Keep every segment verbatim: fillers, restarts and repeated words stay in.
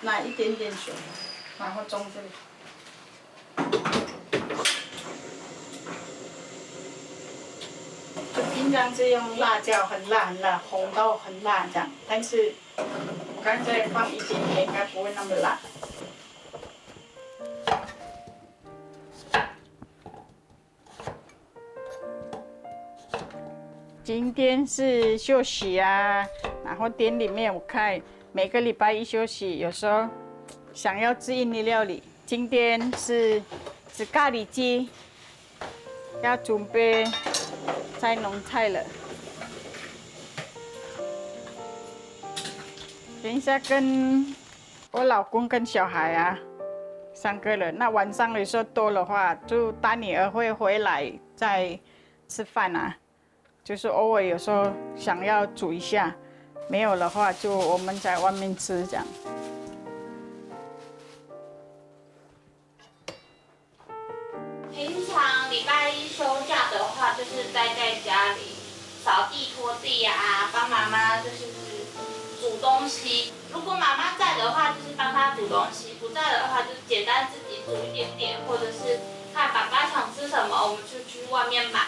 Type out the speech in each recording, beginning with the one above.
拿一点点水，然后装这里。就平常是用辣椒很辣很辣，红到很辣这样，但是刚才放一点点，应该不会那么辣。 今天是休息啊，然后店里面我看每个礼拜一休息，有时候想要吃印尼料理。今天是吃咖喱鸡，要准备菜弄菜了。等一下跟我老公跟小孩啊，三个人。那晚上有时候多的话，就大女儿会回来再吃饭啊。就是偶尔有时候想要煮一下，没有的话就我们在外面吃这样。平常礼拜一休假的话，就是待在家里扫地拖地啊，帮妈妈就是煮东西。如果妈妈在的话，就是帮她煮东西；不在的话，就是简单自己煮一点点，或者是看爸爸想吃什么，我们就去外面买。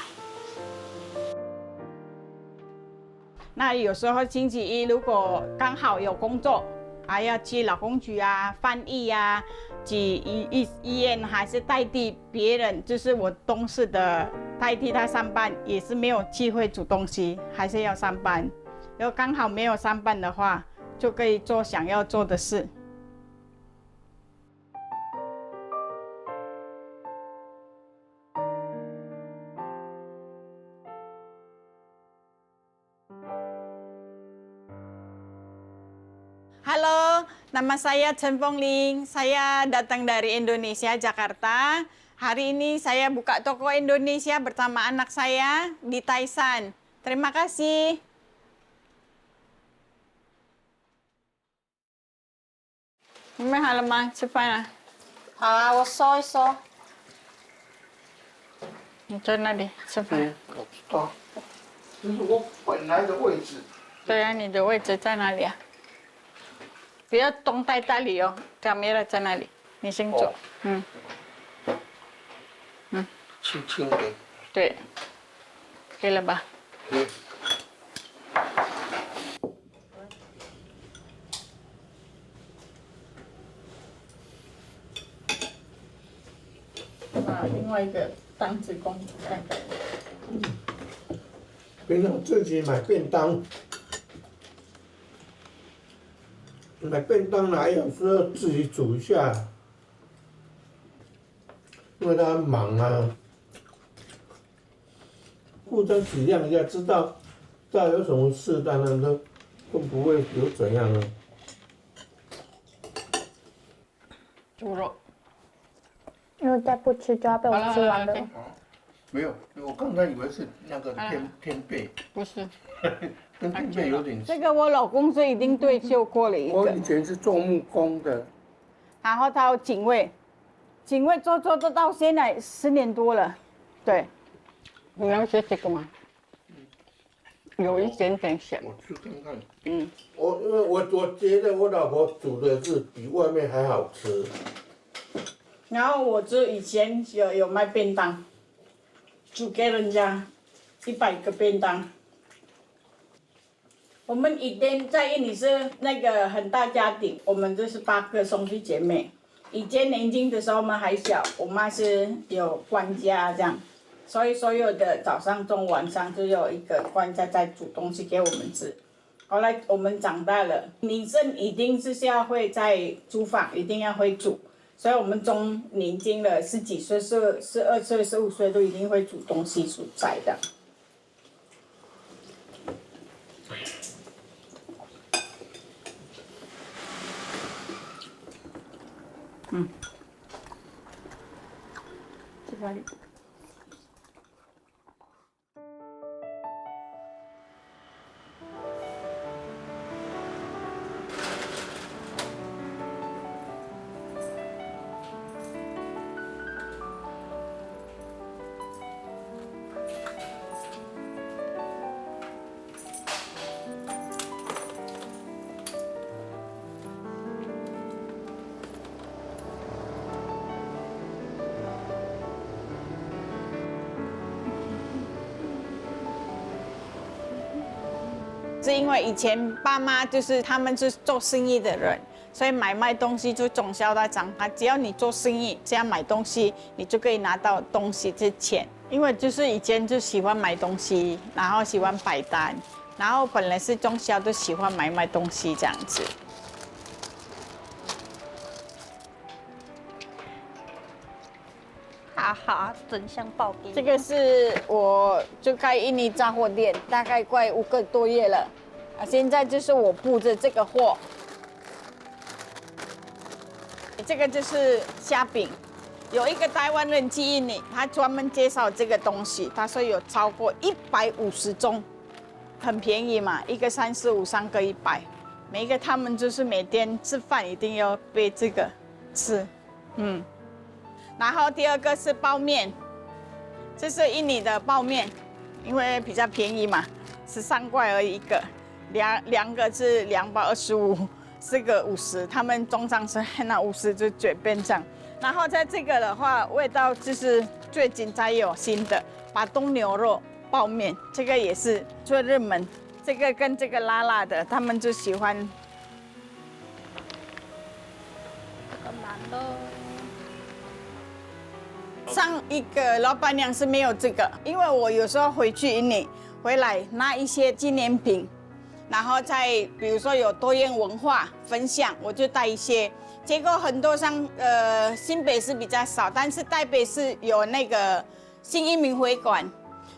那有时候星期一如果刚好有工作，还要接劳工局啊、翻译啊，去医医医院，还是代替别人，就是我同事的代替他上班，也是没有机会煮东西，还是要上班。如果刚好没有上班的话，就可以做想要做的事。 Halo, nama saya Chen Fongling. Saya datang dari Indonesia, Jakarta. Hari ini saya buka toko Indonesia bersama anak saya di Taisan. Terima kasih. 你们好了吗？吃饭了？好啊，我收一收。你在那里吃饭？嗯，我知道。这是我本来的位置。对啊，你的位置在哪里啊？不要动太大力哦，camera在那里，你先走。哦。嗯。嗯。轻轻的。对，可以了吧？嗯。 把另外一个档子公开。平常自己买便当，买便当来有时候自己煮一下，因为他忙啊，互相体谅一下，知道知道有什么事，当然都都不会有怎样了。 猪肉。因为再不吃就要被我吃完了。好了，好了，好了。没有，我刚才以为是那个天，好了。天贝。不是。跟天贝有点像。这个我老公是已经退休过了一个。我以前是做木工的。然后他有警卫，警卫做做做到现在十年多了，对。你要学这个吗？ 有一点点咸。我吃看看。嗯。我，因为我，我觉得我老婆煮的是比外面还好吃。然后我就以前有，有卖便当，煮给人家一百个便当。我们以前在印尼是那个很大家庭，我们就是八个兄弟姐妹。 以前年轻的时候，我们还小，我妈是有管家这样，所以所有的早上、中午、晚上就有一个管家在煮东西给我们吃。后来我们长大了，女生一定是要会在厨房，一定要会煮，所以我们从年轻的十几岁、十，十二岁、十五岁都已经会煮东西、煮菜的。 嗯，这个是因为以前爸妈就是他们是做生意的人，所以买卖东西就从小到长大，只要你做生意，只要买东西，你就可以拿到东西的钱。因为就是以前就喜欢买东西，然后喜欢摆摊，然后本来是从小都喜欢买卖东西这样子。哈哈，真相爆给这个是我就开印尼杂货店，大概快五个多月了。啊，现在就是我布置这个货。这个就是虾饼，有一个台湾人去印尼，他专门介绍这个东西，他说有超过一百五十种，很便宜嘛，一个三十五，三个一百，每一个他们就是每天吃饭一定要备这个吃，嗯。然后第二个是泡面，这是印尼的泡面，因为比较便宜嘛，十三块而已一个，两两个是两百二十五，四个五十，他们通常是很拿五十就随便这样。然后在这个的话，味道就是最近才有新的巴东牛肉泡面，这个也是最热门，这个跟这个辣辣的，他们就喜欢。这个蛮咯。上一个老板娘是没有这个，因为我有时候回去印尼，回来拿一些纪念品，然后再比如说有多元文化分享，我就带一些。结果很多像呃新北市比较少，但是台北市有那个新移民会馆，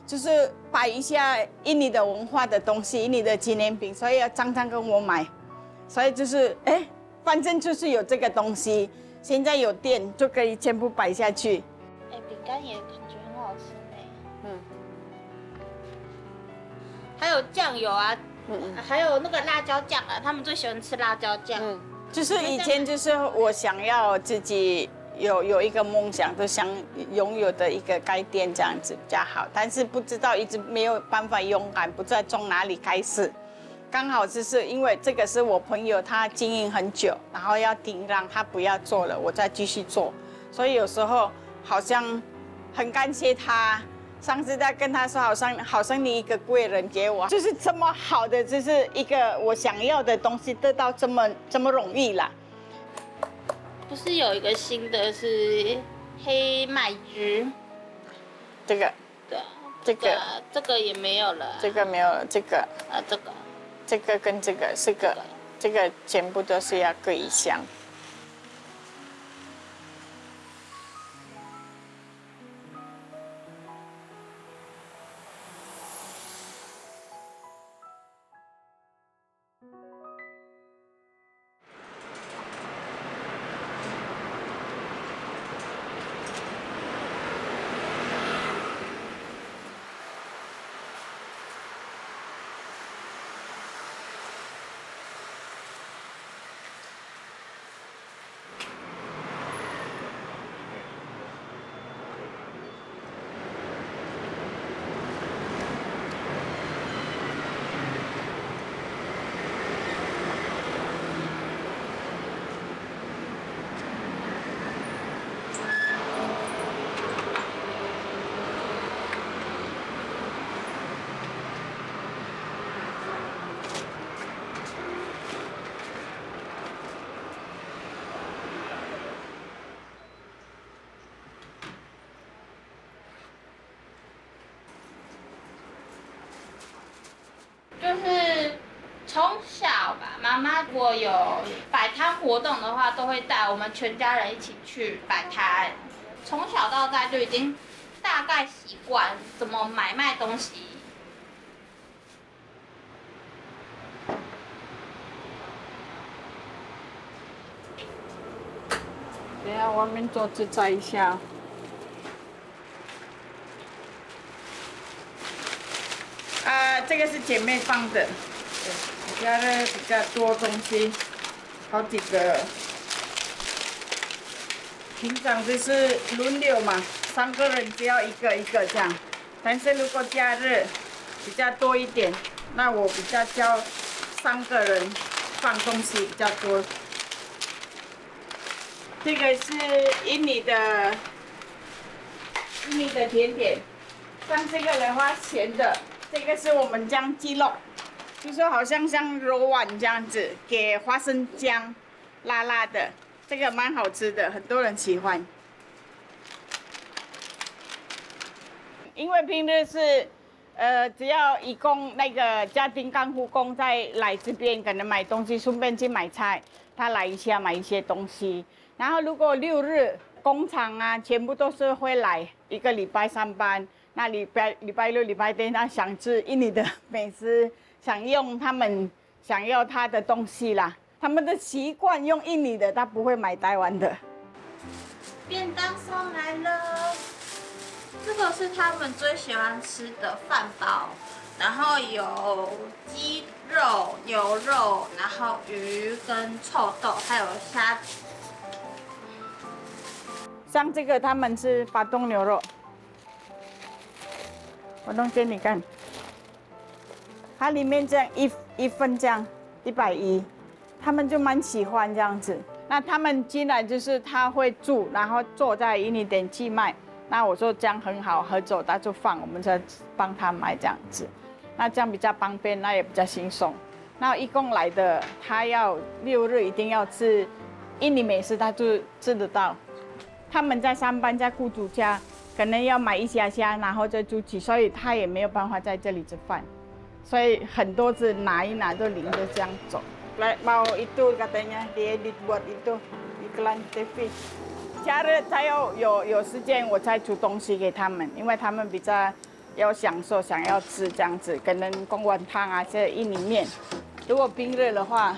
就是摆一下印尼的文化的东西，印尼的纪念品，所以要常常跟我买，所以就是哎，反正就是有这个东西，现在有店就可以全部摆下去。哎，饼干也感觉很好吃呢。嗯，还有酱油啊，嗯嗯，还有那个辣椒酱啊，他们最喜欢吃辣椒酱。嗯，就是以前就是我想要自己有有一个梦想，就想拥有的一个开店这样子比较好，但是不知道一直没有办法勇敢，不知道从哪里开始。刚好就是因为这个是我朋友他经营很久，然后要停让他不要做了，我再继续做，所以有时候好像很感谢他。上次在跟他说，好像好像你一个贵人给我，就是这么好的，就是一个我想要的东西得到这么这么容易啦。不是有一个新的是黑麦汁？这个对啊，这个这个也没有了啊。这个没有了，这个啊，这个这个跟这个四个，这个全部都是要各一箱。就是从小吧，妈妈如果有摆摊活动的话，都会带我们全家人一起去摆摊。从小到大就已经大概习惯怎么买卖东西。等一下外面桌子摘一下。啊，这个是姐妹放的，家的比较多东西，好几个。平常就是轮流嘛，三个人只要一个一个这样。但是如果假日比较多一点，那我比较叫三个人放东西比较多。这个是印尼的印尼的甜点，像这个的话咸的，这个是我们讲鸡肉，就说好像像肉丸这样子，给花生酱，辣辣的，这个蛮好吃的，很多人喜欢。因为平日是，呃，只要义工那个家庭看护工在来这边，可能买东西，顺便去买菜，他来一下买一些东西。然后如果六日工厂啊，全部都是会来一个礼拜上班，那礼拜礼拜六、礼拜天，他想吃印尼的美食，想用他们想要他的东西啦。他们的习惯用印尼的，他不会买台湾的。便当送来了，这个是他们最喜欢吃的饭包，然后有鸡肉、牛肉，然后鱼跟臭豆，还有虾子。像这个他们是巴东牛肉，我弄给你看，它里面这样一一份这样一百一，他们就蛮喜欢这样子。那他们进来就是他会煮，然后坐在印尼店去卖。那我说这样很好，合作他就放，我们再帮他买这样子。那这样比较方便，那也比较轻松。那义工来的，他要六日一定要吃印尼美食，他就吃得到。他们在上班，在雇主家，可能要买一下下，然后再出去，所以他也没有办法在这里吃饭。所以很多次拿一拿就领着这样走。来，mau itu katanya, dia edit buat itu iklan T V. 假日才有有有时间，我才煮东西给他们，因为他们比较要享受，想要吃这样子，可能公碗汤啊，这印尼面。如果平日的话，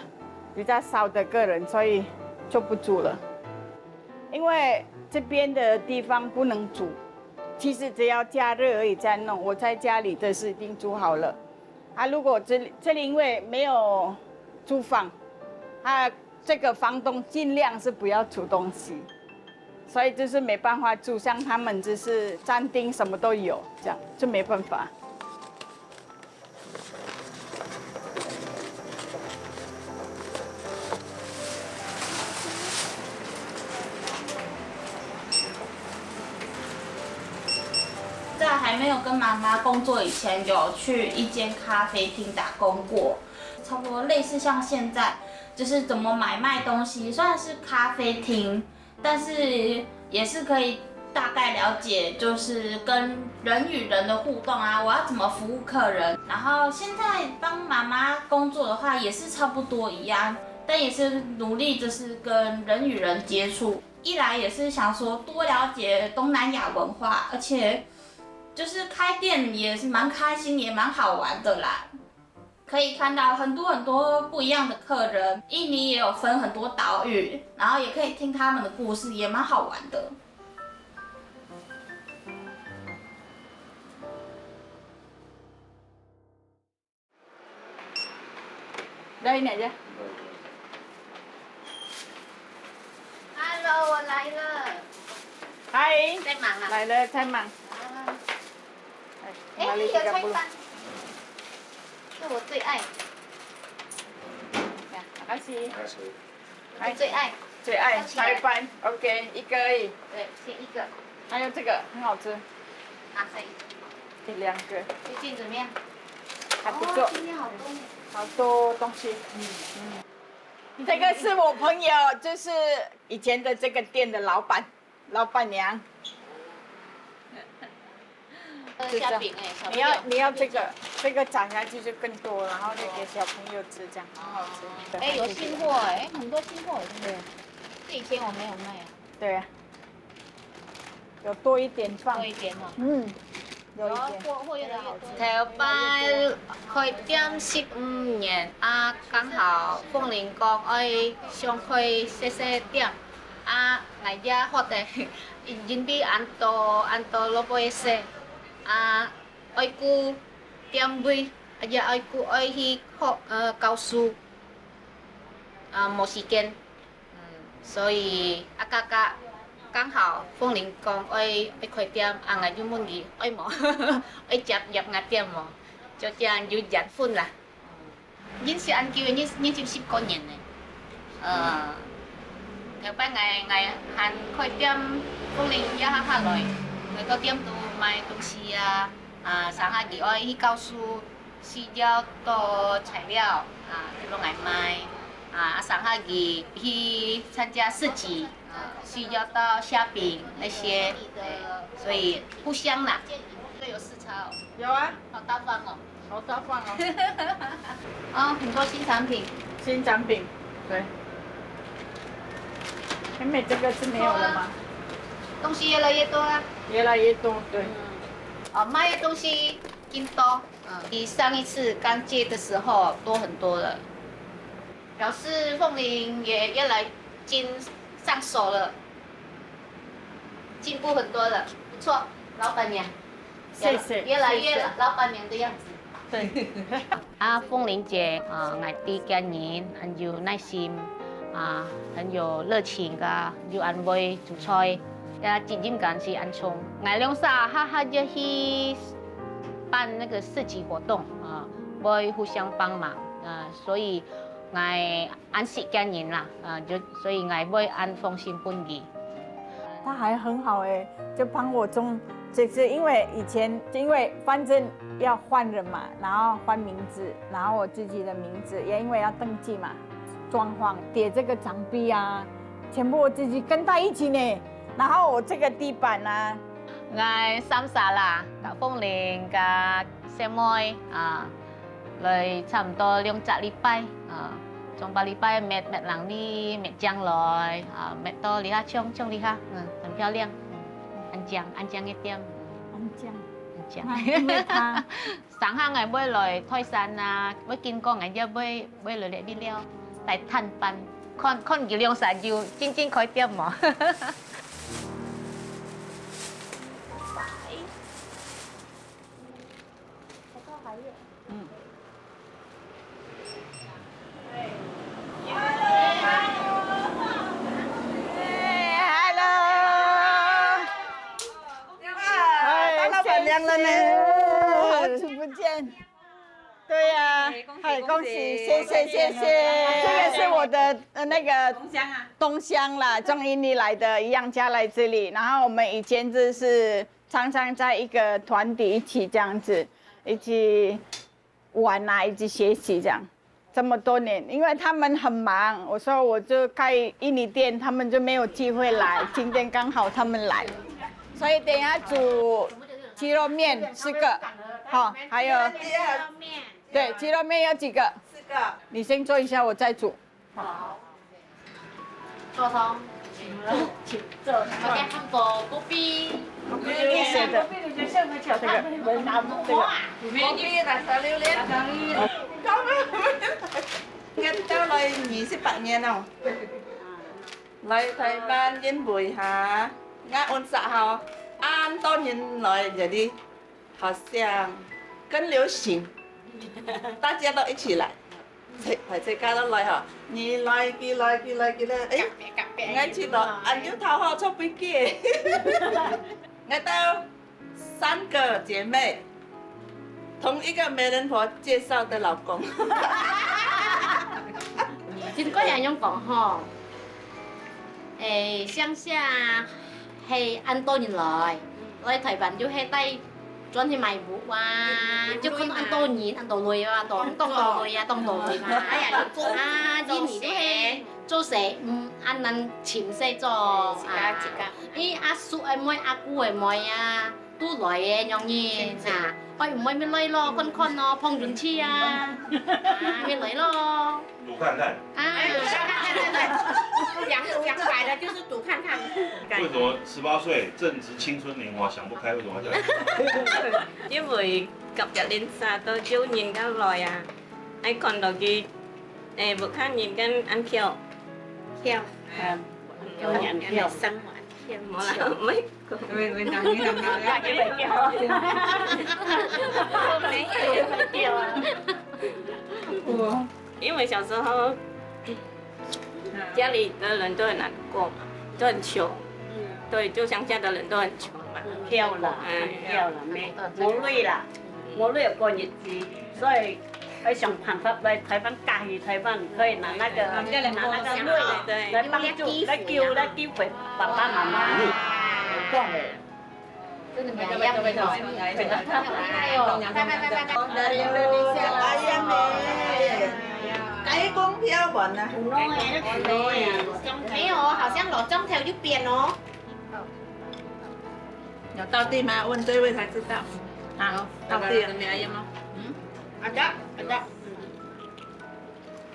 比较少的客人，所以就不煮了。因为这边的地方不能煮，其实只要假日而已在弄。我在家里的是已经煮好了。啊，如果这里这里因为没有厨房，啊，这个房东尽量是不要煮东西，所以就是没办法煮。像他们就是餐厅什么都有，这样就没办法。在还没有跟妈妈工作以前，有去一间咖啡厅打工过，差不多类似像现在，就是怎么买卖东西，虽然是咖啡厅，但是也是可以大概了解，就是跟人与人的互动啊，我要怎么服务客人。然后现在帮妈妈工作的话，也是差不多一样，但也是努力就是跟人与人接触。一来也是想说多了解东南亚文化，而且就是开店也是蛮开心，也蛮好玩的啦。可以看到很多很多不一样的客人，印尼也有分很多岛屿，然后也可以听他们的故事，也蛮好玩的。来，奶奶。Hello，我来了。嗨。在忙啊？来了，在忙。啊。哎，哎，哪里有菜单。是我最爱。呀，开始。开始。我最爱。最爱。菜单，OK，一个而已。对，先一个。还有这个很好吃。拿这一个。一两个。最近怎么样？还不错。哦，今天好多呢。好多东西。嗯嗯。这个是我朋友，就是以前的这个店的老板，老板娘。呃，虾饼哎，小朋友。你要你要这个，这个斩下去就更多，然后就给小朋友吃，这样很好吃。哎，有新货哎，很多新货哎，真的。这以前我没有卖啊。对啊，有多一点放。多一点哦。嗯，有一点。货货越来越多。頭擺開店十五年啊，剛好鳳玲講愛想開細細店，啊，𠊎也覺得因為恁多恁多老百姓，啊，愛顧店位，啊，也愛顧愛去學呃教書，啊，無時間。 嗯，所以啊，剛剛剛好鳳玲講愛愛開店，啊，𠊎就問佢愛無，愛接接𠊎店無，就這樣有緣分啦。認識恁久，認認識十過年呢。呃，頭擺𠊎𠊎還開店，鳳玲也下下來，來到店肚買東西啊，啊，上下佢愛去教書，需要多材料啊，就弄来卖啊，啊，上下去去参加市集啊，需要到下冰那些，对，所以互相啦。这有市场哦，有啊，好大方哦。好大方哦。哦，很多新产品。新产品，对。妹妹，这个是没有了吗？东西越来越多啊。越来越多，对。哦，卖的东西更多，嗯，比上一次刚接的时候多很多了，表示凤林也越来经上手了，进步很多了，不错，老板娘。谢谢，越来越老板娘的样子。谢谢。对。啊，凤玲姐，啊，𠊎知个人很有耐心，啊，很有热情个，又安慰煮菜，呀，责任感是很重。𠊎两儕下下要去办那个市集活动啊，会互相帮忙啊，所以𠊎 恁識个人啦，啊，就所以𠊎會恁放心分佢。他还很好哎，就帮我种，就是因为以前因为反正要换人嘛，然后换名字，然后我自己的名字也因为要登记嘛，装潢叠这个墙壁啊，全部我自己跟他一起呢，然后我这个地板啊， 𠊎三儕啦，佮凤玲、佮細妹啊，來差毋多兩隻禮拜啊，上把禮拜搣搣零泥，搣靚來啊，搣到這下像像這下，嗯，很漂亮，嗯，恁靚恁靚个店，很靚。很靚。啊，因為他上下𠊎會來泰山啊，會經過𠊎也會會來這位尞，來探班，看看佢兩儕有真正開店無？嗯。Hello，嗨，大老板娘了呢，好久不见。对呀，嗨，恭喜，谢谢谢谢，这个是我的呃那个东乡啊，东乡啦，从印尼来的，一样嫁来这里。然后我们以前就是常常在一个团体一起这样子，一起玩啊，一起学习这样。这么多年，因为他们很忙，我说我就开印尼店，他们就没有机会来，今天刚好他们来，所以等一下煮鸡肉面四个，好，还有对，鸡肉面有几个？四个。你先做一下，我再煮。好。做汤。请坐。我给汉堡，kopi。谢谢的。这个。Kopi rasa榴莲。我到来二十八年了。来台湾因为哈，我安息哈，恁多人来这里。 好像更流行，大家都一起来，大家都来哈，你来，佢来，佢来，佢来，哎，𠊎知道，恁有頭好做飛機。𠊎兜三个姐妹，同一个媒人婆介绍的老公。真个恁樣講吼，誒，鄉下 係恁多人來，來台灣就係帶轉去買屋啊，就看恁多人，恁多鐳啊，當當多鐳啊，當多鐳嘛。哎呀，啊，印尼就係做事，嗯，恁難尋事做啊。自家自家。你阿叔个妹、阿姑个妹啊，都來个，容易啊。哎，毋會咪來咯，看看咯，碰運氣啊，啊，咪來咯。 赌看看。啊，赌看看，对对对，赌赌看看，为什么十八岁正值青春年华想不开，为什么要这样？因为隔壁邻舍都有人家来啊，爱看到佢，诶，屋下人跟恁巧。巧，嗯，有人巧。生活巧。无啦，没。 因为小时候家里的人都很难过嘛，都很穷，对，就乡下的人都很穷嘛。很漂亮，嗯，很漂亮，没，没累啦，没累过日子，所以要想办法来台湾嫁去台湾，可以拿那个，拿那个鐳来帮助，来救，来救回爸爸妈妈。很棒哎。真的没有一样的哦。哎呦，拜拜拜拜拜拜。 Dari Indonesia. Ayam eh. Kayak kong piawan na. Ano eh, 没有哦，好像老中头就变哦。有到地吗？问这位才知道。好，到地了。 Ada, ada.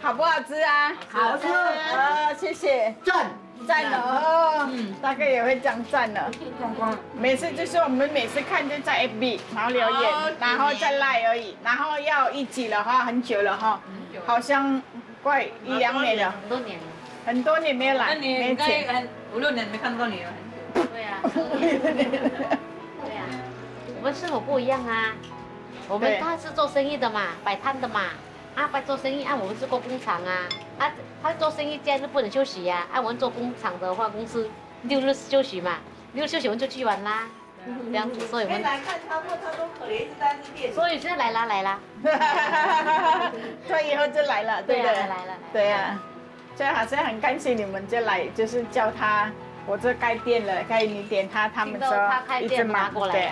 好不好吃啊？好吃。呃，谢谢。赞。赞了哦。嗯，大概也会讲赞了。每次就是我们每次看就在F B，然后留言，哦，然后再赖而已，然后要一集了哈，很久了哈，好像快一两年了，很多年了。很多年没有来，那你应该没钱。很五六年没看到你了，很久。对啊，对啊，我们生活不一样啊。我们对。他是做生意的嘛，摆摊的嘛， 啊，不做生意啊，我们是过工厂啊，啊，他做生意假日不能休息啊，啊，我们做工厂的话，公司六日休息嘛，六日休息我们就去玩啦，这样子，所以我们，所以现在来啦，来啦。他以后就来了，对不对？对啊，来了，来了。对啊，所以还是很感谢你们就来，就是叫他，我这开店了，可以你点他，他们说一直忙，对。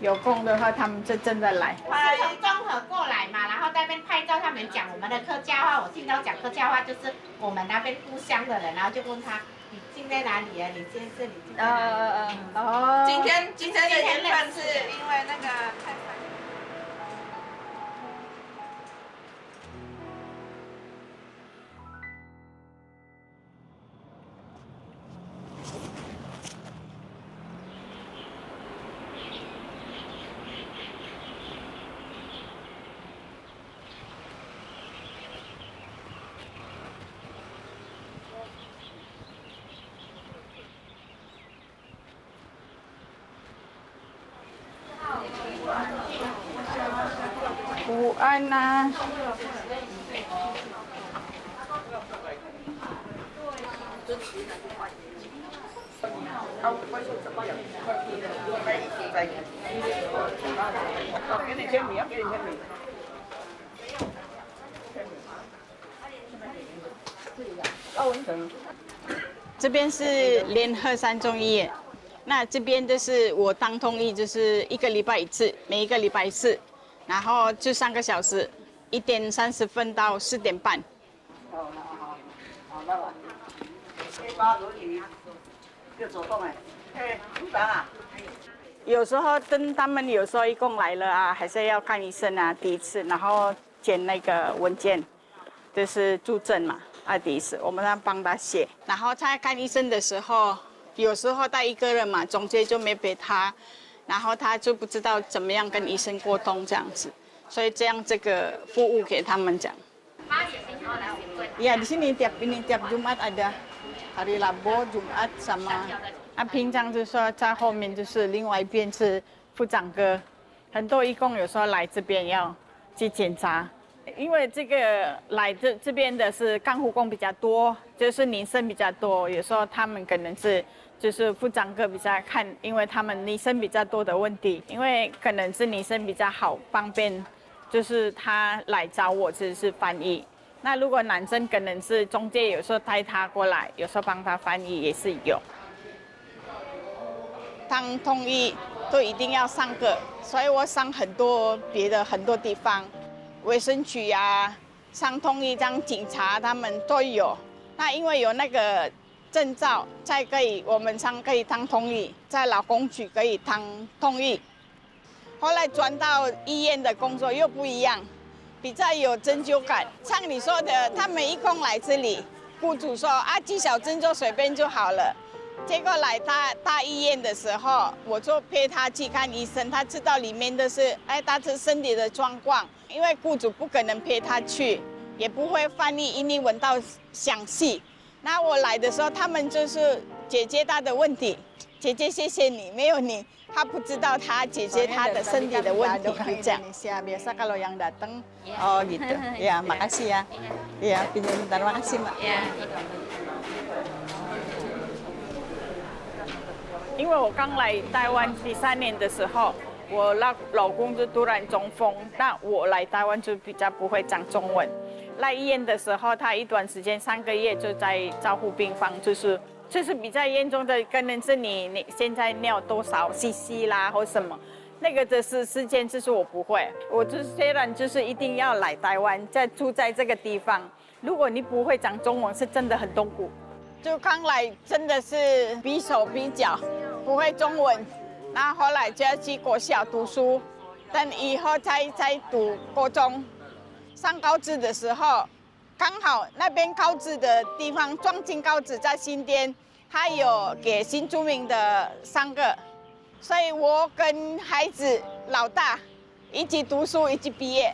有空的话，他们就真的来。我是从中和过来嘛，然后在那边拍照，他们讲我们的客家话，我听到讲客家话，就是我们那边故乡的人，然后就问他，你近在哪里啊？你现在这里近在哪里？嗯，嗯，嗯。哦。今天，今天的缘分是因为那个太太。 午安啊。这边是联合三中医院，那这边就是我当通译，就是一个礼拜一次，每一个礼拜一次，然后就三个小时，一点三十分到四点半。好，好，好，好，那我，这把轮椅就走动哎，哎，组长啊。有时候等他们有时候一共来了啊，还是要看医生啊，第一次，然后填那个文件。 就是住证嘛，啊，第一次我们要帮他写，然后他看医生的时候，有时候他一个人嘛，中间就没陪他，然后他就不知道怎么样跟医生沟通这样子，所以这样这个服务给他们讲。Ya, di sini tiap ini tiap Jumat ada hari Rabu, Jumat sama. 啊，平常就说在后面，就是另外一边是妇产科，很多义工有时候来这边要去检查。 因为这个来这，这边的是看护工比较多，就是女生比较多，有时候他们可能是，就是妇产科比较看，因为他们女生比较多的问题，因为可能是女生比较好，方便，就是他来找我，其实是翻译。那如果男生可能是中介，有时候带他过来，有时候帮他翻译也是有。 当通译都一定要上课，所以我上很多别的很多地方，卫生局啊，上通译这样警察他们都有。那因为有那个证照，才可以我们上可以当通译，在劳工局可以当通译。后来转到医院的工作又不一样，比较有成就感。像你说的，他们一共来这里，雇主说啊，纪晓珍就随便就好了。结果来大大医院的时候，我就陪他去看医生，他知道里面的是，哎，他是身体的状况，因为雇主不可能陪他去，也不会翻译英文到详细。那我来的时候，他们就是解决他的问题，姐姐谢谢你，没有你，他不知道他解决他的身体的问题，就这样。Indonesia biasa kalau yang datang, oh gitu. Ya, makasih ya. Ya, pinjam sebentar, makasih Mbak. 因为我刚来台湾第三年的时候，我老老公就突然中风，那我来台湾就比较不会讲中文。来医院的时候，他一段时间三个月就在照护病房，就是就是比较严重的，可能是你你现在尿多少 C C 啦，或什么，那个的是时间，就是我不会。我就是虽然就是一定要来台湾，再住在这个地方，如果你不会讲中文，是真的很痛苦。就刚来真的是比手比脚，不会中文，然后后来就要去国小读书，等以后才才读高中。上高职的时候，刚好那边高职的地方，壮进高职在新店，他有给新住民的上课，所以我跟孩子老大一起读书，一起毕业。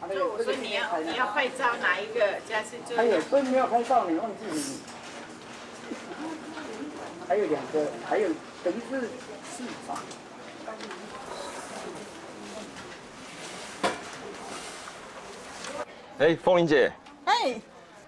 就我说你要你要拍照哪一个？这样是最哎呀，真没有拍照，你忘记你。还有两个，还有等于是四张。哎，凤玲姐，哎，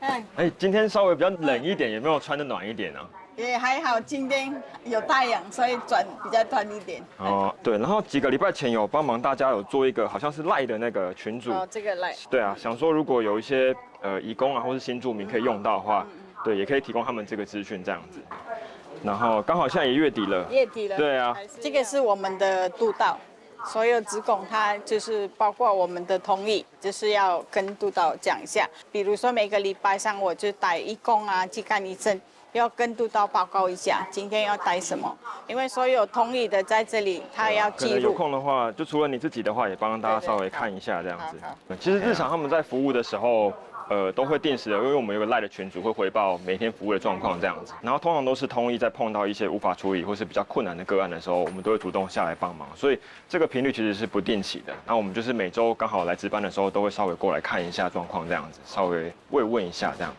哎，哎，今天稍微比较冷一点，有没有穿得暖一点啊？也还好，今天有太阳，所以转比较暖一点。哦，对，然后几个礼拜前有帮忙大家有做一个好像是 Line 的那个群组，哦，这个 Line。对啊，想说如果有一些呃移工啊或是新住民可以用到的话，对，也可以提供他们这个资讯这样子。然后刚好现在也月底了，月底了，对啊，这个是我们的督导，所有职工他就是包括我们的同意，就是要跟督导讲一下。比如说每个礼拜上我就带义工啊去看医生，要跟督导报告一下今天要带什么，因为所有同意的在这里，他要记录。可能有空的话，就除了你自己的话，也帮大家稍微看一下这样子。好好。其实日常他们在服务的时候，呃，都会定时的，因为我们有个 Line 的群组会回报每天服务的状况这样子。然后通常都是通译在碰到一些无法处理或是比较困难的个案的时候，我们都会主动下来帮忙。所以这个频率其实是不定期的。那我们就是每周刚好来值班的时候，都会稍微过来看一下状况这样子，稍微慰问一下这样。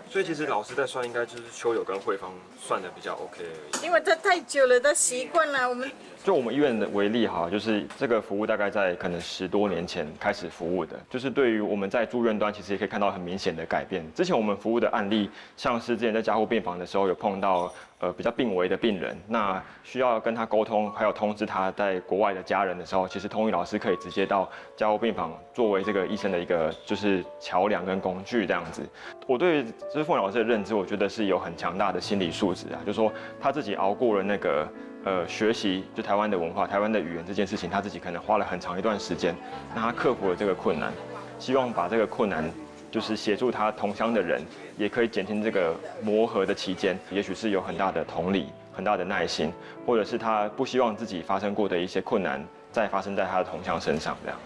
所以其实老师在算，应该就是秋友跟慧芳算的比较 OK 而已。因为这太久了，都习惯了。我们就我们医院的为例哈，就是这个服务大概在可能十多年前开始服务的，就是对于我们在住院端，其实也可以看到很明显的改变。之前我们服务的案例，像是之前在加护病房的时候，有碰到呃比较病危的病人，那需要跟他沟通，还有通知他在国外的家人的时候，其实通译老师可以直接到加护病房，作为这个医生的一个就是桥梁跟工具这样子。我对就是凤老师的认知，我觉得是有很强大的心理素质啊，就是说他自己熬过了那个呃学习就台湾的文化、台湾的语言这件事情，他自己可能花了很长一段时间，那他克服了这个困难，希望把这个困难就是协助他同乡的人，也可以减轻这个磨合的期间，也许是有很大的同理、很大的耐心，或者是他不希望自己发生过的一些困难再发生在他的同乡身上，这样。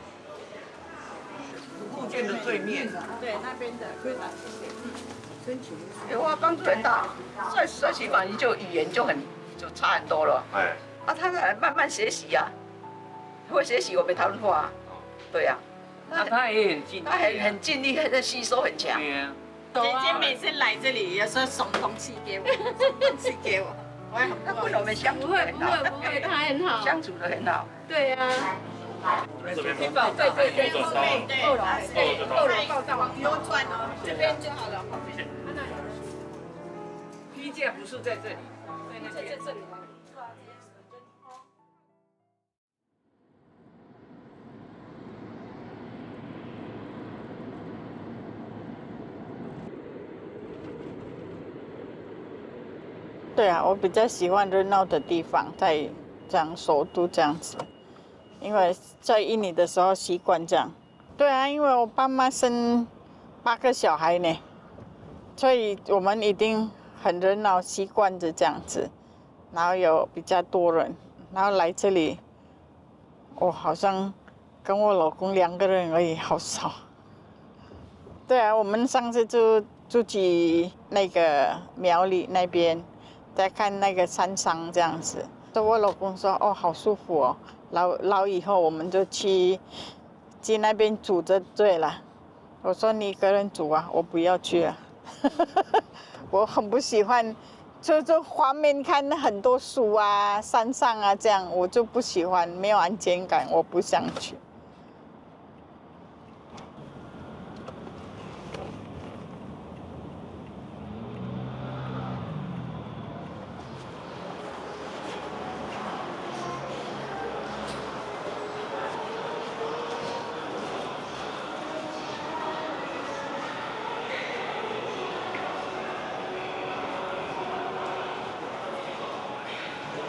物件的对面，对那边的，对吧？有啊，帮助很大。在实习反应就语言就很就差很多了。哎，啊，他在慢慢学习啊，会学习我们台湾话啊，对啊。那他也很尽力啊，他很很尽力，在吸收很强。对啊，姐姐每次来这里，有时候送东西给我，送东西给我，我也很不好意思。那不能我们相处不会得很好，不会不会，他很好。相处的很好。对啊，这边放，对对对，对对，二楼二楼报账往右转哦，这边就好了。批价不是在这里，在那边。对啊，我比较喜欢热闹的地方，在这样首都这样子，因为在印尼的时候习惯这样。对啊，因为我爸妈生八个小孩呢，所以我们一定很热闹，习惯着这样子，然后有比较多人，然后来这里，我好像跟我老公两个人而已，好少。对啊，我们上次就住去那个苗栗那边，在看那个山上这样子。所以我老公说：“哦，好舒服哦，老老以后我们就去去那边住就对了。”我说：“你一个人住啊，我不要去啊。”我很不喜欢，就就画面看很多树啊、山上啊这样，我就不喜欢，没有安全感，我不想去。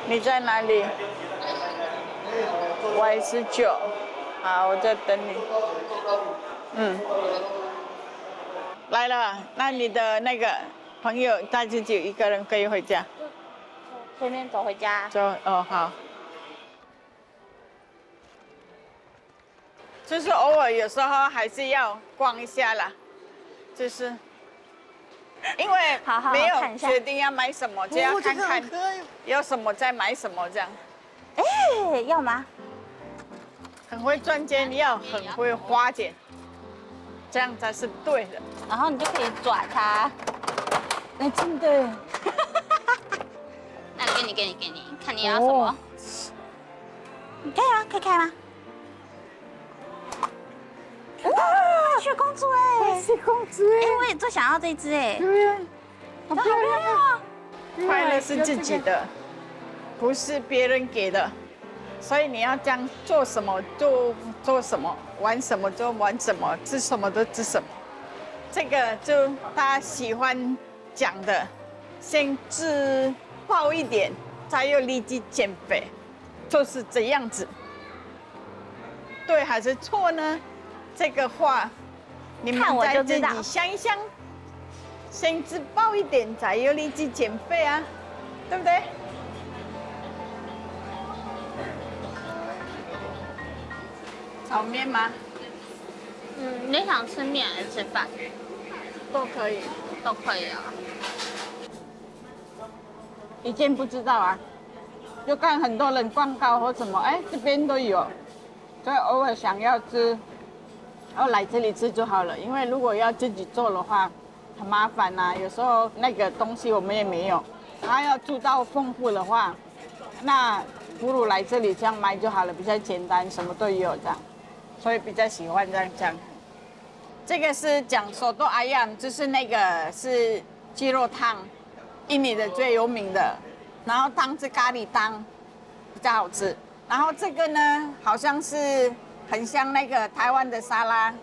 你在哪里？Y十九。好，我在等你。嗯，来了，那你的那个朋友他自己一个人可以回家？随便走回家。走，哦，好。 就是偶尔有时候还是要逛一下啦，就是因为好好好没有看一下决定要买什么，就要看看哦，这个很可爱。有什么再买什么这样。哎，要吗？很会赚钱，要很会花钱，这样才是对的。然后你就可以转它。哎，真的。那给你，给你，给你，看你要什么。哦。你可以吗？可以开吗？ 哇，白雪公主哎、白雪公主哎、哎、我也最想要这一只哎、对呀、好漂亮哦。快乐是自己的，不是别人给的，所以你要这样，做什么就做什么，玩什么就玩什么，吃什么就吃什么。这个就他喜欢讲的，先吃饱一点，才有力气减肥，就是这样子。 对还是错呢？这个话，你们再自己想一想。看我就知道。先吃饱一点，才有力气减肥啊，对不对？炒面吗？嗯，你想吃面还是吃饭？都可以。都可以啊。 以前不知道啊，就看很多人广告或什么，哎，这边都有，所以偶尔想要吃，然后来这里吃就好了。因为如果要自己做的话，很麻烦呐、有时候那个东西我们也没有，然后要住到丰富的话，那不如来这里这样买就好了，比较简单，什么都有这样，所以比较喜欢这样这样。这个是讲 soto ayam，就是那个是鸡肉汤，印尼的最有名的，然后汤是咖喱汤，比较好吃。然后这个呢，好像是很像那个台湾的沙拉。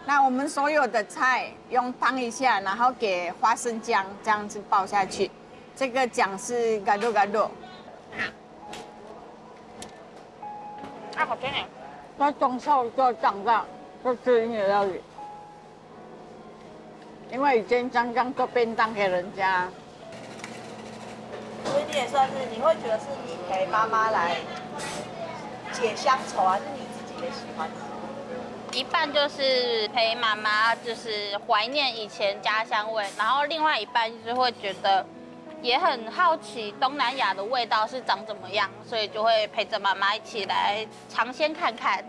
那我们所有的菜用汤一下，然后给花生酱这样子爆下去。这个酱是 gado-gado。啊，好甜耶！他从小就长大，就吃印尼料理。 因为以前常常做便当给人家。所以你也算是，你会觉得是你陪妈妈来解乡愁，还是你自己也喜欢吃？一半就是陪妈妈，就是怀念以前家乡味，然后另外一半就是会觉得也很好奇东南亚的味道是长怎么样，所以就会陪着妈妈一起来尝鲜看看。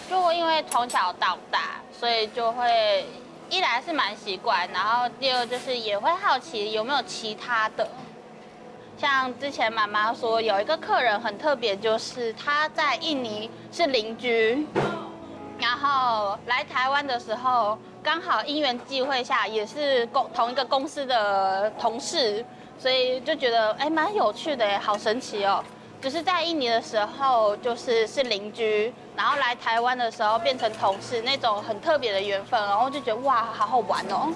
就因为从小到大，所以就会一来是蛮习惯，然后第二就是也会好奇有没有其他的。像之前妈妈说有一个客人很特别，就是他在印尼是邻居，然后来台湾的时候刚好因缘际会下也是公同一个公司的同事，所以就觉得哎蛮有趣的耶，好神奇哦。 就是在印尼的时候，就是是邻居，然后来台湾的时候变成同事，那种很特别的缘分，然后就觉得哇，好好玩哦。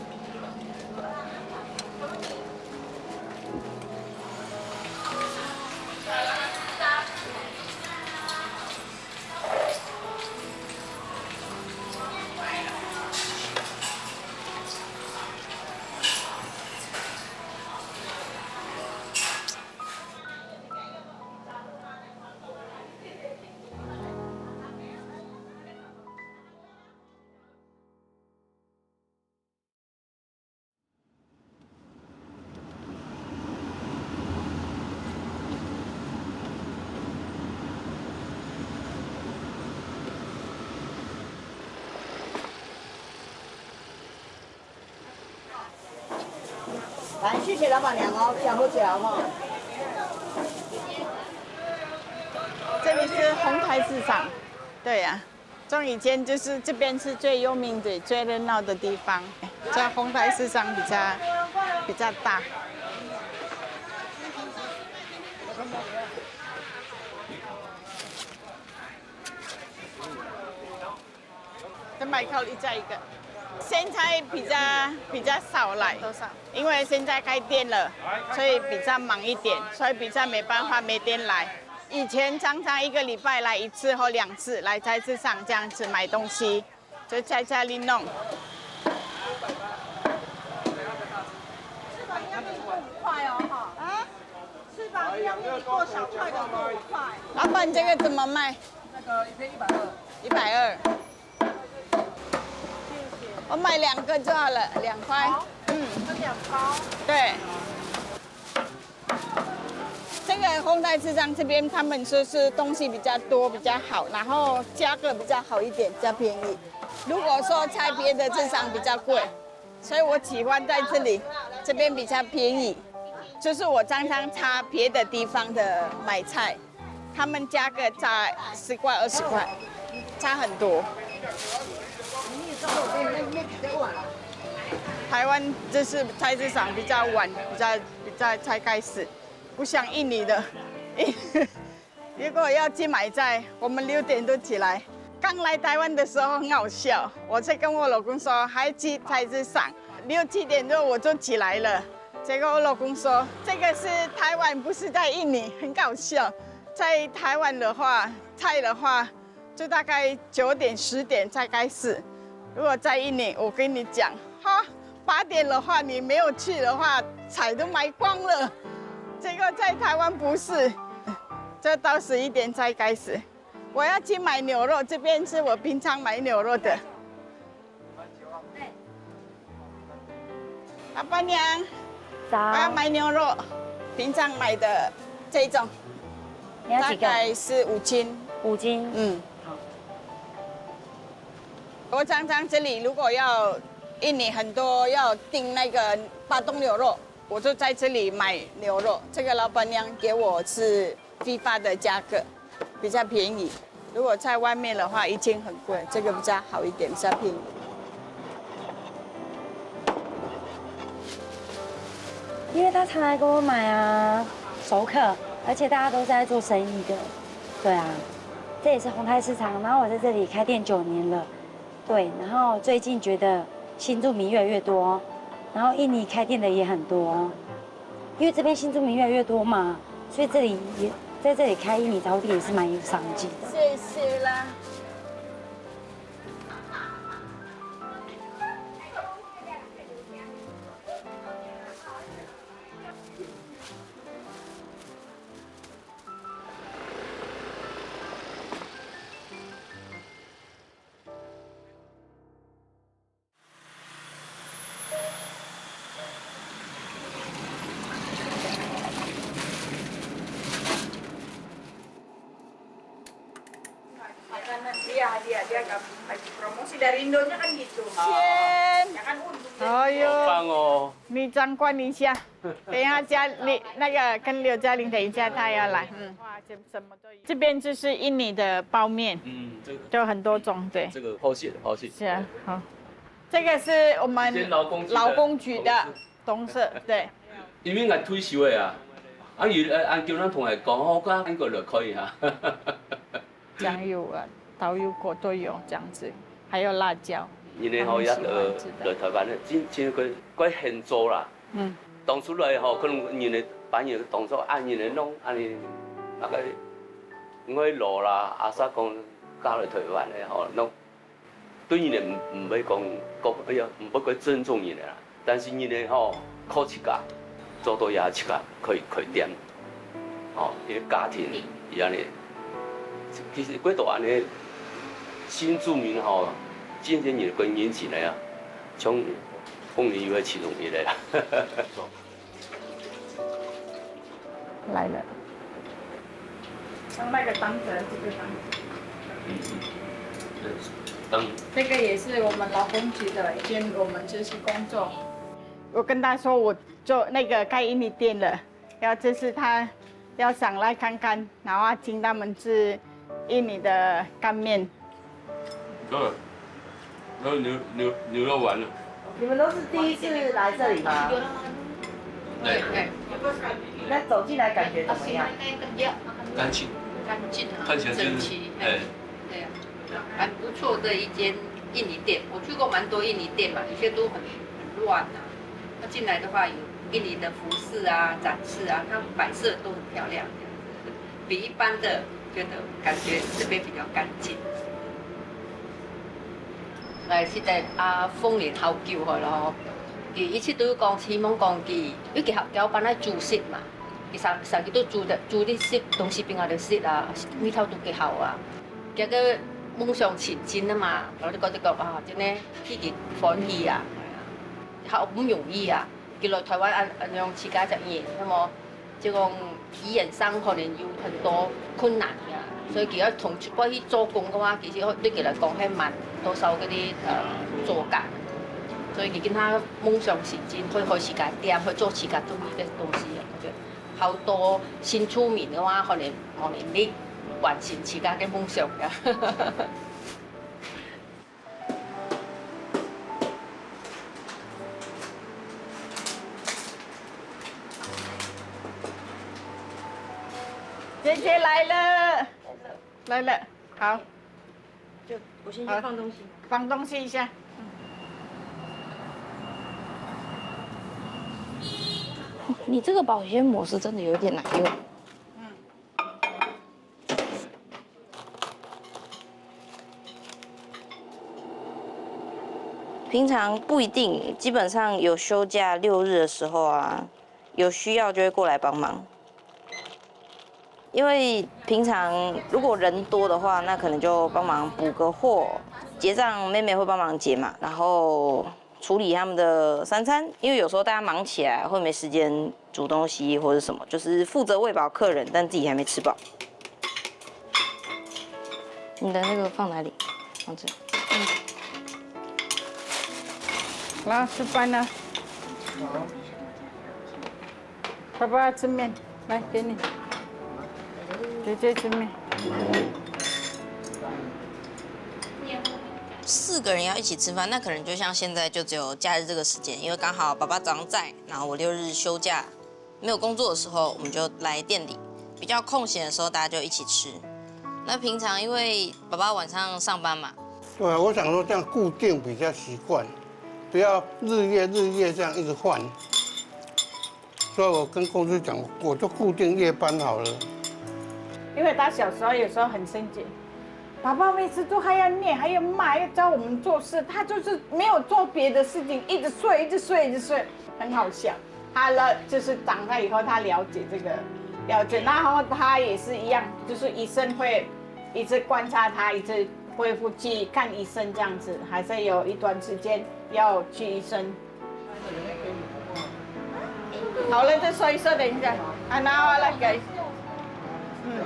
来，谢谢老板娘哦，非常好吃哦。这里是红台市场，对呀、从以前就是这边是最有名的、最热闹的地方，在红台市场比较比较大。再买一个。现在比较比较少来，多少？因为现在开店了，所以比较忙一点，所以比较没办法每天来。以前常常一个礼拜来一次或两次，来菜市场这样子买东西，就在家里弄。翅膀一样硬度五块哦，哈。啊？翅膀一样硬，剁小块的剁五块。老板，这个怎么卖？那个一片一百二。一百二。我买两个就好了，两块。好，嗯，分两包。对。这个红台市场这边，他们说是东西比较多，比较好，然后价格比较好一点，比较便宜。如果说在别的市场比较贵，所以我喜欢在这里，这边比较便宜，就是我常常差别的地方的买菜。 他们价格差十块、二十块，差很多。台湾就是菜市场比较晚，比较比较才开始，不像印尼的。如果要去买菜，我们六点就起来。刚来台湾的时候很好笑，我在跟我老公说，还去菜市场，六七点钟我就起来了。结果我老公说，这个是台湾，不是在印尼，很搞笑。 在台湾的话，菜的话，就大概九点、十点才开始。如果在印尼，我跟你讲，哈，八点的话，你没有去的话，菜都卖光了。这个在台湾不是，这到十一点才开始。我要去买牛肉，这边是我平常买牛肉的。 老板娘，早。我要买牛肉，平常买的这种，你要几个？大概是五斤。五斤。嗯。好。我常常这里如果要印尼很多要订那个巴东牛肉，我就在这里买牛肉。这个老板娘给我是批发的价格，比较便宜。 如果在外面的话，一斤很贵，这个比较好一点，比较便宜。因为他常来跟我买啊，熟客，而且大家都是在做生意的，对啊，这也是宏泰市场。然后我在这里开店九年了，对，然后最近觉得新住民越来越多，然后印尼开店的也很多，因为这边新住民越来越多嘛，所以这里也在这里开印尼早点也是蛮有商机的。谢谢啦。天！哎呦，棒哦！你掌管一下，等一下嘉玲那个跟刘嘉玲等一下她要来，嗯，哇，这什么都有。这边就是印尼的包面，嗯，这个就很多种，对，这个抛蟹的抛蟹，是啊，好，这个是我们劳工局的。 东社，对。因为俺退休了啊，啊，有人安叫咱同学讲，哦，讲恁个就可以啊。酱油啊，导游锅都有这样子，还有辣椒。因为吼，也得来台湾的，真真个怪很多啦。嗯。当初来吼，可能因为把你当作按人的弄，按你那个，因为老啦，阿萨讲嫁来台湾的吼，弄 对人哋毋毋會講，講哎呀，毋會過尊重人个啦。但是人个吼，靠自家，做到也自家可以開店，吼，一个家庭，伊安尼。其實過到安尼，新住民吼，漸漸也跟人進來啊，像鳳梨油个其中一个啦。来了。像那个当责，这个当责。嗯，当。这个也是我们劳工局的，以前我们就是工作。我跟他说我做那个开印尼店了，然后这次他要想来看看，然后请他们吃印尼的干面。对，然后牛牛牛肉丸了。你们都是第一次来这里吗？对。那走进来感觉怎么样？干净，干净啊，看起来真的，整齐，哎，对啊，蛮不错的一间印尼店，我去过蛮多印尼店嘛，有些都很很乱啊。那进来的话，有印尼的服饰啊、展示啊，它摆设都很漂亮，这样子，比一般的觉得感觉这边比较干净。来，现在啊，凤林好久好了吼，佢一直都有讲，希望讲佢，因为佢好交班来煮食嘛，佢上上去都煮的煮的食东西，平常的食啊，味道都几好啊。佢个梦想前进的嘛，然后就觉得讲啊，真的自己欢喜啊，好不容易啊，佢来台湾安安样自家一年，那么 就讲语言上可能有很多困难呀，所以佢要同出国去做工个话，其实对佢来讲还蛮多少个的呃挫折。所以佢跟他梦想实现，会开始改变，会做自家中意个东西啊。我觉得好多新住民个话，可能可能你完成自家个梦想呀。姐姐来了，来了，好，就我先去放东西。放东西一下。你这个保鲜膜是真的有点难用。嗯。平常不一定，基本上有休假六日的时候啊，有需要就会过来帮忙。因为平常如果人多的话，那可能就帮忙补个货，结账妹妹会帮忙结嘛，然后处理他们的三餐，因为有时候大家忙起来会没时间煮东西或者什么，就是负责喂饱客人，但自己还没吃饱。你的那个放哪里？放这。来，吃饭了。爸爸吃面，来给你。姐姐吃面。四个人要一起吃饭，那可能就像现在就只有假日这个时间，因为刚好爸爸早上在，然后我六日休假，没有工作的时候，我们就来店里。比较空闲的时候，大家就一起吃。那平常因为爸爸晚上上班嘛，对啊，我想说这样固定比较习惯，不要日夜日夜这样一直换。所以我跟公司讲，我就固定夜班好了。因为他小时候有时候很生气，爸爸每次都还要念，还要骂，要教我们做事，他就是没有做别的事情，一直睡，一直睡，一直睡，很好笑。他了就是长大以后，他了解这个，了解，然后他也是一样，就是医生会一直观察他，一直恢复去看医生这样子，还是有一段时间要去医生。好了，再说一说，等一下，啊，拿回来给，嗯，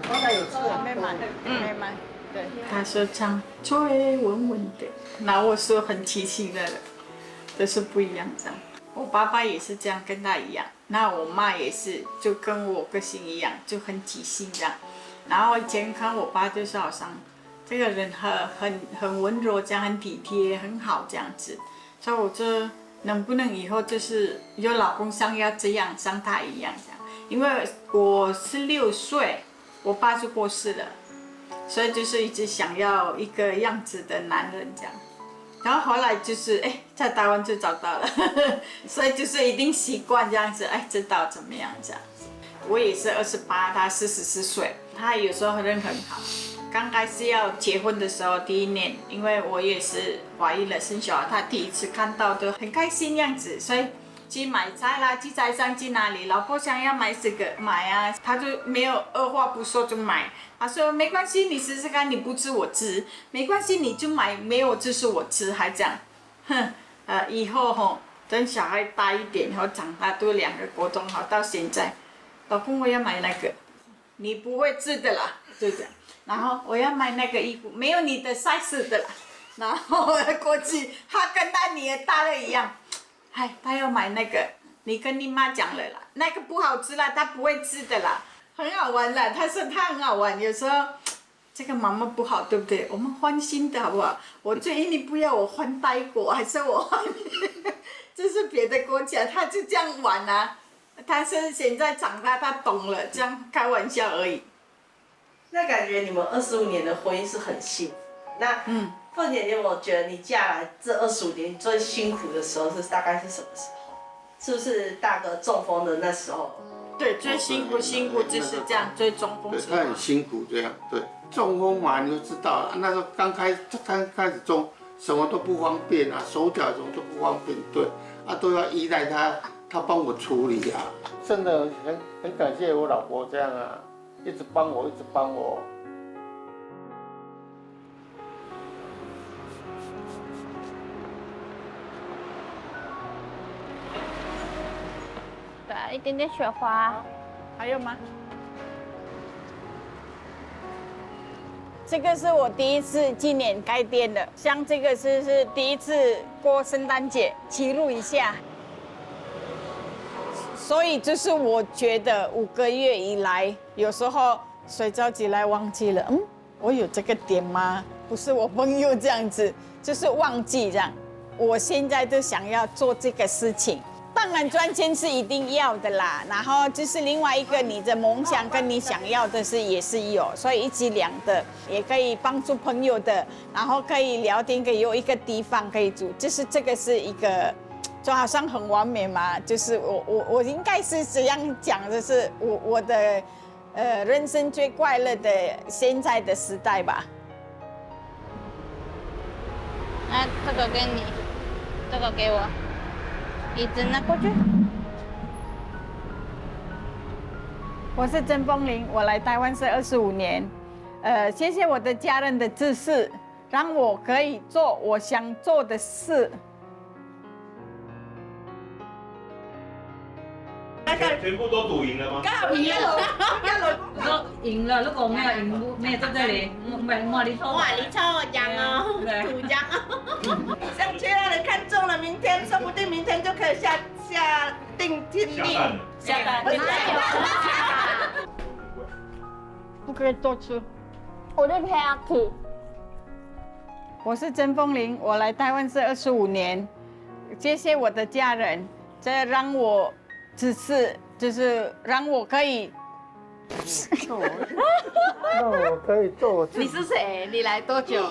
刚才有吃啊，没买，没买，对。他说这样坐稳稳的，那我说很提醒的了，这是不一样这样。我爸爸也是这样，跟他一样。 那我妈也是，就跟我个性一样，就很急性这样。然后以前看我爸就是好像这个人很很很温柔，这样很体贴，很好这样子。所以我就能不能以后就是有老公像要这样，像他一样这样？因为我是六岁，我爸就过世了，所以就是一直想要一个样子的男人这样。然后后来就是哎，在台湾就找到了，所以就是一定习惯这样子，哎，知道怎么样这样子。我也是二十八，他四十四岁，他有时候人很好。刚开始要结婚的时候，第一年，因为我也是怀孕了，生小孩，他第一次看到都很开心样子，所以去买菜啦，去菜场去哪里，老婆想要买这个买啊，他就没有二话不说就买。他说没关系，你试试看，你不吃我吃，没关系，你就买，没有就是我吃，还这样。 哼，呃，以后吼，等小孩大一点，然后长大都两个国中，好，到现在，老公我要买那个，你不会吃的啦，就这样。然后我要买那个衣服，没有你的 size 的啦。然后我要过去，他跟他女儿大的一样，哎，他要买那个，你跟你妈讲了啦，那个不好吃啦，他不会吃的啦，很好玩啦。他说他很好玩，有时候 这个妈妈不好，对不对？我们换新的好不好？我最近你不要我换泰国，还是我换，这是别的国家，他就这样玩啊。他是现在长大，他懂了，这样开玩笑而已。那感觉你们二十五年的婚姻是很幸福。那嗯，凤姐，你有没有觉得你嫁来这二十五年最辛苦的时候是大概是什么时候？是不是大哥中风的那时候？对，最辛苦辛苦就是这样，最中风对，时候。他很辛苦这样，对，中风嘛，你就知道了。那时候刚开刚开始中，什么都不方便啊，手脚什么都不方便，对，啊，都要依赖他，他帮我处理啊。真的很很感谢我老婆这样啊，一直帮我，一直帮我。对啊，一点点雪花。还有吗？这个是我第一次今年开店的，像这个是是第一次过圣诞节，记录一下。所以就是我觉得五个月以来，有时候睡着起来忘记了，嗯，我有这个点吗？不是我朋友这样子，就是忘记这样。我现在就想要做这个事情。当然赚钱是一定要的啦，然后就是另外一个你的梦想跟你想要的是也是有，所以一举两得，也可以帮助朋友的，然后可以聊天，可以有一个地方可以住，就是这个是一个，就好像很完美嘛，就是我我我应该是这样讲，就是我我的呃人生最快乐的现在的时代吧。那这个给你，这个给我，椅子拿过去。我是曾凤玲，我来台湾是二十五年，呃，谢谢我的家人的支持，让我可以做我想做的事。全部都赌赢了吗？你说赢了，如果没有赢，没有在这里，没没你抽。哇，你抽我奖哦，对赌奖哦。像这样的看中了，明天说不定明天就可以下下定金下蛋了。下蛋。不可以多吃。我的 happy。我是曾凤玲，我来台湾是二十五年，谢谢我的家人，这让我只是就是让我可以那我可以做我自己。你是谁？你来多久？